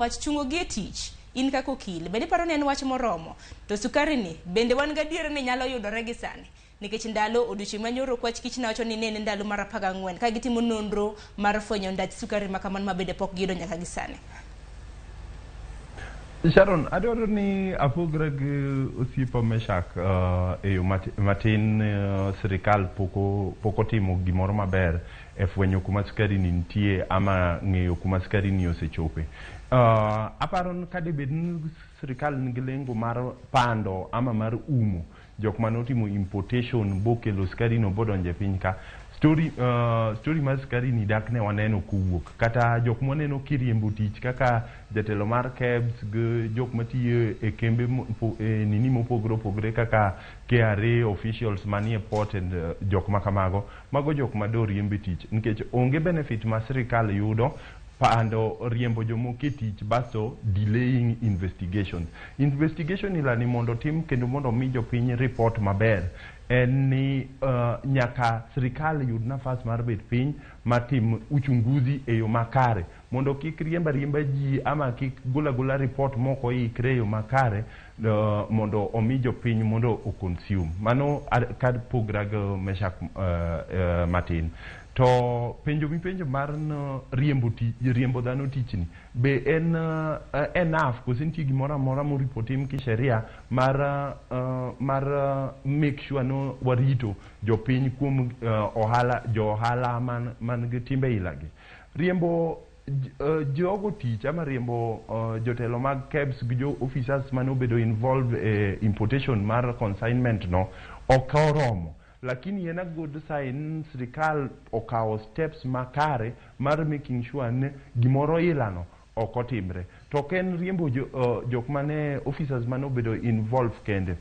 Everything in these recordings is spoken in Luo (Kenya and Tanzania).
Wach chungo gi e tich, in kaka okil, bende iparo ni en wach moromo? To sukari ni, bende wan gadier ni nyalo yudore gi sani? Nikech ndalo odiochieng' ma nyoro Kwach Kich ne wacho ni ne en ndalo mar 14 ka gitimo nonro mar fwenyo ndach sukari ma kamano ma bende pok giyudo nyaka gi sani. Sharon, adwaro ni apogra gi osiepa Meshak e yo matin. Sirikal pok otimo gimoro maber e fwenyo kuma sukari ni nitie ama ng'eyo kuma sukari ni osechope. Aparo ni kadebed ni sirikal nigi lengo mar pando ama mar umo jok mane otimo importation bokelo sukari no bodonjo e piny ka, story mar sukari ni dak ne waneno kowuok. Kata jok mwaneno kiriembo tich kaka jatelo mar KEBS gi jok matiyo e kembe e nini mopogore opogore kaka KRA officials manie port and jok makamago, mago jok ma do riemb e tich nikech onge benefit ma sirikal yudo pando riembo jomoko e tich basto delaying investigations. Investigation ilani mondo tim kendo mondo mi jopiny report maber en ni nyaka sirikal yud nafas mar bet piny matim uchunguzi e yo makare mondo kik riemb ariemba ji ama kik gol agola report mok oikre e yo makare mondo omi jopiny mondo o consume. Mano ka pogra gi Meshak matin. To penjo mipenjo mar no riembo tich, riembo dhano tichni be en enough koso nitie gimoro amora moripo tim kisheria mar make sure no warito jopiny kuom ohala jo ohala man gi timbe ilagi. Riembo jogo tich ama riembo jotelo mag KEBS gi jo officers mane obedo involved e importation mar consignment no ok oromo, lakini en a good sign sirikal okawo steps makare mar making sure ni gimoro ilano ok otimre. To ok en riembo jok mane officers mane obedo involved kende.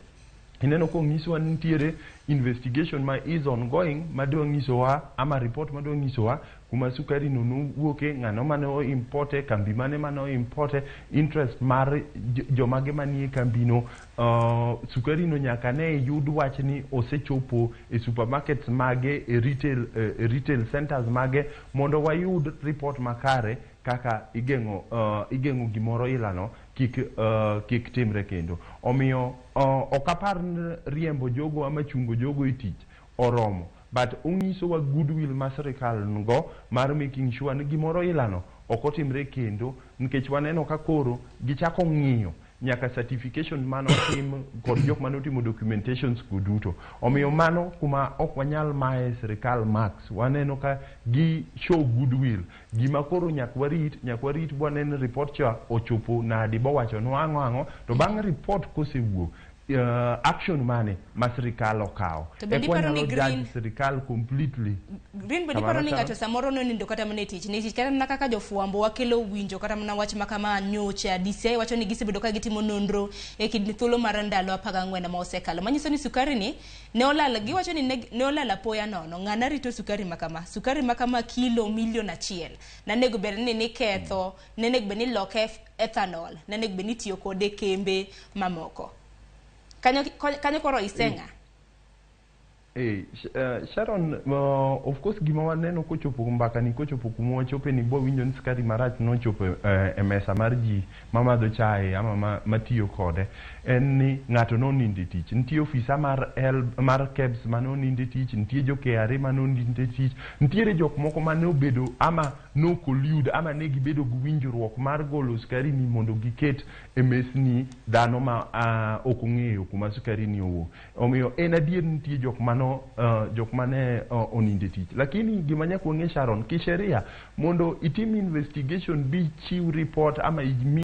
Ineno kong'iswa ni nitiere investigation ma is ongoing madwa ng'isowa ama report madwa ng'isowa kuma sukari no nowuoke, ng'ano mane o importe, kambi mane mane o importe, interest mar jomage manie kambino. Sukari no nyaka ne yud wach ni osechopo e supermarkets mage, e retail centers mage, mondo wayud report makare kaka igeng'o gimoro ilano kik timre kendo. Omiyo ok apar ni riembo jogo ama chungo jogo e tich oromo, but onyisowa goodwill ma sirikal nigo mar making sure ni gimoro ilano ok otimre kendo, nikech waneno ka koro gichako ng'iyo nyaka certification manotim kod jok manotimo documentations go duto. Omiyo mano kuma ok wanyal maye sirikal marks. Waneno ka gi show goodwill. Gima koro nyaka warit bwanen report cha ochopo nadi, bowachonwa ang'o ang'o, to bang' report kosewuok, action mane ma sirikal okawo To bende eka iparo ni wanyalo Green judge sirikal completely. Green, bende Kamano, iparo ni Sharon. ng'ato samoro nonindo kata mana e tich, nikech kata mana kaka jofwambo wakelo winjo kata mana wach ma kama nyocha DCI wacho ni gisebedo ka gitimo nonro e kind thuolo mar ndalo 14 ma osekalo, manyiso ni sukari ni ne olal. Giwacho ni ne olal apoya nono. Ng'ana rito sukari ma kama, sukari ma kama kilo milion 1 nanego bed ni niketho, nenego bed ni loke ethanol, nenego bed ni itiyo kode e kembe mamoko kanyo kanyo. Koro iseng'a. Sharon, of course gima waneno kochopo mbaka ni kochopo kuma wachope ni bwawinjo ni sukari marach nochopo e mesa mar ji mamadho chae ama matiyo kode en ni ng'ato nonindo e tich. Nitie ofisa mar KEBS mane onindo e tich, nitie jo KRA mane onindo e tich, nitiere jok moko mane obedo ama no collude ama ne gibedo gi winjruok mar golo sukari ni mondo giket e mesni dhano ma ok ong'eyo kuma sukari ni owuok. Omiyo en adier nitie jok mane onindo e tich, lakini gima nyaka wang'e, Sharon, kisheria mondo itim investigation bichiw report ama imi